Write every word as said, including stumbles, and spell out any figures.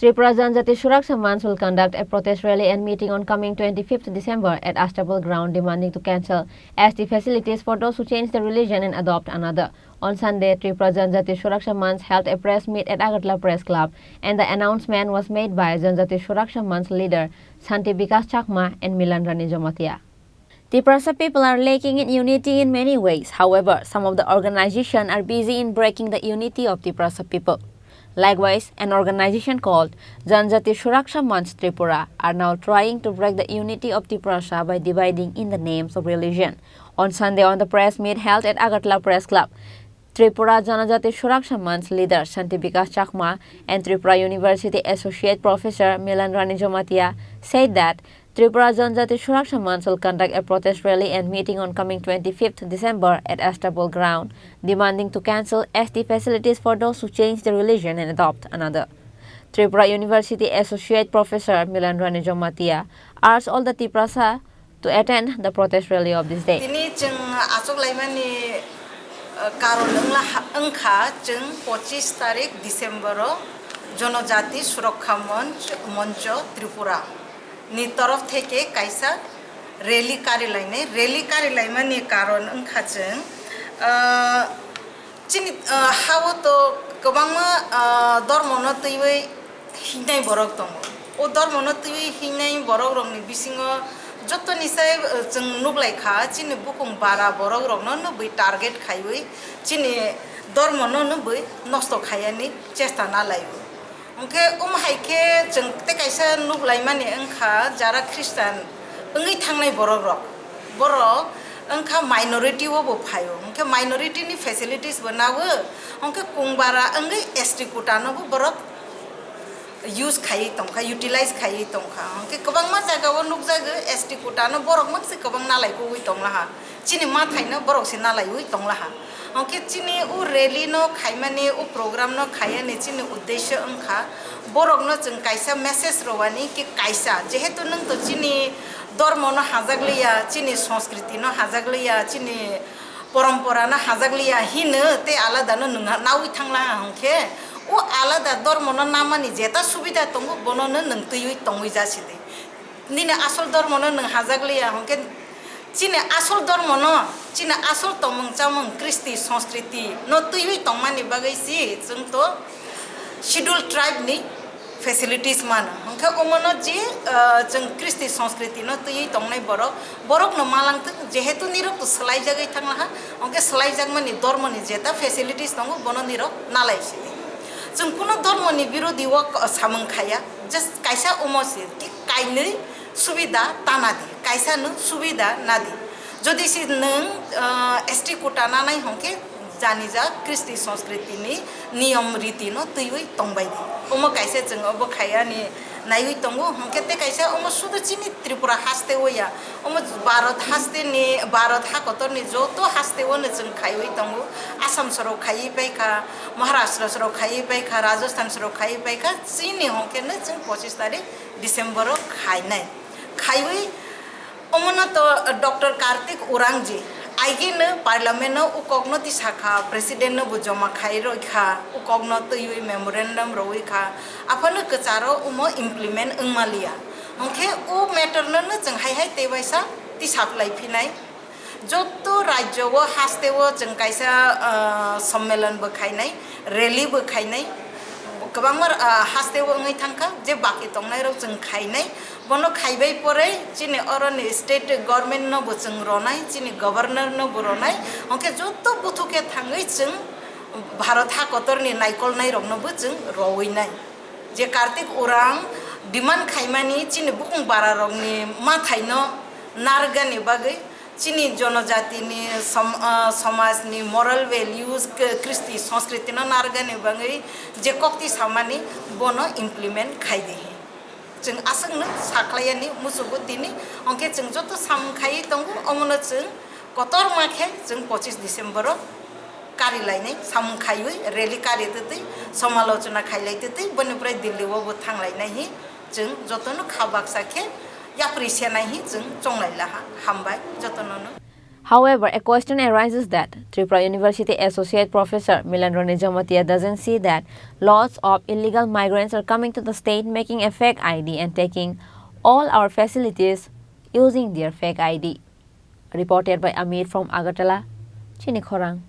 Tripura Janjati Suraksha Manch will conduct a protest rally and meeting on coming twenty-fifth December at Astabal ground demanding to cancel S T facilities for those who change their religion and adopt another. On Sunday, Tripura Janjati Suraksha Manch held a press meet at Agartala Press Club, and the announcement was made by Janjati Suraksha Manch leader Shanti Bikash Chakma and Milan Rani Jamatia. Tiprasa people are lacking in unity in many ways. However, some of the organizations are busy in breaking the unity of Tiprasa people. Likewise, an organization called Janjati Suraksha Manch Tripura are now trying to break the unity of Tiprasa by dividing in the names of religion. On Sunday, on the press meet held at Agartala Press Club, Tripura Janajati Suraksha Manch leader Shanti Bikash Chakma and Tripura University Associate Professor Milan Rani Jamatia said that Tripura Janjati Suraksha Manch will conduct a protest rally and meeting on coming twenty-fifth December at Astabal ground, demanding to cancel S T facilities for those who change their religion and adopt another. Tripura University Associate Professor Milan Rani Jamatia urged all the Tiprasa to attend the protest rally of this day. Tini chwng achuk laimani, uh, karon wngla ha-, wngkha chwng pochis tarik December o Jonojati Surokha Monch, Moncho Tripura ni torof theke kaisa rally kari lainai. Rally kari laimani karon wngkha chwng, uh, chini, uh, ha-o to kwbangma, uh, dormono twiwi hingnai borok tongo. O dormono twiwi hingnai borokrokni bisingo jotoni sai, uh, chwng nuklaikha, chini bukung bara borokrokno nubui target khaiwi chini dormono nubui nosto khaiyani chesta nalaio. Hwnkhe omo hai khe chwng tei kaisa nuklaimani wngkha, jara Khristan wngwi thangnai borokrok, borok wngkha minority o bo phaio, hwnkhe minority ni facilities bo nago, hwnkhe kungbara wngwi S T quota no bo borok use khaiwi tongkha, utilize khaiwi tongkha, hwnkhe kwbangma jaga o nukjago S T quota no borok makse kwbang nalai kugwi tonglaha, chini mathai no borok se nalaiwi tonglaha, hwnkhe chini o rally no khaimani, o program no khaiyani chini uddesho wngkha, borokno chwng kaisa message rwani ki kaisa, jehetu nwng to chini dormo no hajak liya, chini sanskriti no hajak liya, chini porompora no hajak liya hino tei alada no nwng nawi thangla ha hwnkhe, o alada dormo no namani jeta subida tongo bono no nwng twiwi tongwi jasidi. Nini asol dormo no nwng hajak liya hwnkhe, chini asol dormo no, chini asol tongmung chamung, kristi, sanskriti no twiwi tongmani bagwi si chwng to schedule tribe ni facilities mano. Hwnkhe omono je, ah, chwng kristi, sanskriti no twiwi tongnai borok, borok no malangthwk, jehetu nirok to swlaijagwi thanglaha, hwnkhe swlaijakmani dormo ni jeta facilities tongo, bono nirok nalai sidi. Chwng kuno dormo ni birodhi o samung khaya, just kaisa omo se, kainwi subida ta nadi, kaisa nwng subida nadi. Jodi se nwng, ah, S T quota nanai hwnkhe janijak kristi sanskriti ni niyom riti no twiwi tongbai di. Omo kaisa chwng obo khayani naiwi tongo, hwnkhe tei kaisa omo sudu chini Tripura haste o ya, omo Bharat haste ni, Bharat hakotor ni joto haste o no chwng khaiwi tongo. Assam sorok khaiwi paikha, Maharashtra sorok khaiwi paikha, Rajasthan sorok khaiwi paikha, chini hwnkhe no chwng pochis tarik December o khainai. Khaiwi omono to Doctor Kartik Urangji aigeno parliament o ukokno tisakha, president no bo joma khai roikha, ukokno twiwi memorandum rowi kha, aphano kwcharo omo implement wngmaliya. Hwnkhe o matter no no chwng hai hai tei waisa tisaklai phinai. Joto rajyo o haste o chwng kaisa, ah, sommelon bo khainai, rally bo khainai, kwbangma, ah, haste o wngwi thangkha, je baki tongnairok chwng khainai. Bono khaibai pore chini oroni state government no bo chwng ronai, chini governor no bo ronai, hwnkhe joto buthu khe thangwi chwng Bharat hakotorni naikolnairokno bo chwng rowinai. Je Kartik Urang demand khaimani chini bukung bararokni mathaino narwkgani bagwi, chini jonojatini som-, ah, somajni moral values, k-, kristi, sanskritino narwkgani bagwi je kokti samani bono implement khai di. Chwng aswkno sakhlaiyani muchungo tini, hwnkhe chwng joto samung khaiwi tongo, omono chwng kotorma khe chwng pochis December-o kari lainai, samung khaiwi rally kari twtwi, somalochona khailai twtwi, boni pore Delhi-o bo thanglainai hi chwng jotono kha baksa khe yapri senai hi chwng chonglai laha. Hambai jotono no. However, a question arises that Tripura University Associate Professor Milan Rani Jamatia doesn't see that lots of illegal migrants are coming to the state making a fake I D and taking all our facilities using their fake I D. Reported by Amit from Agartala, Chini Khorang.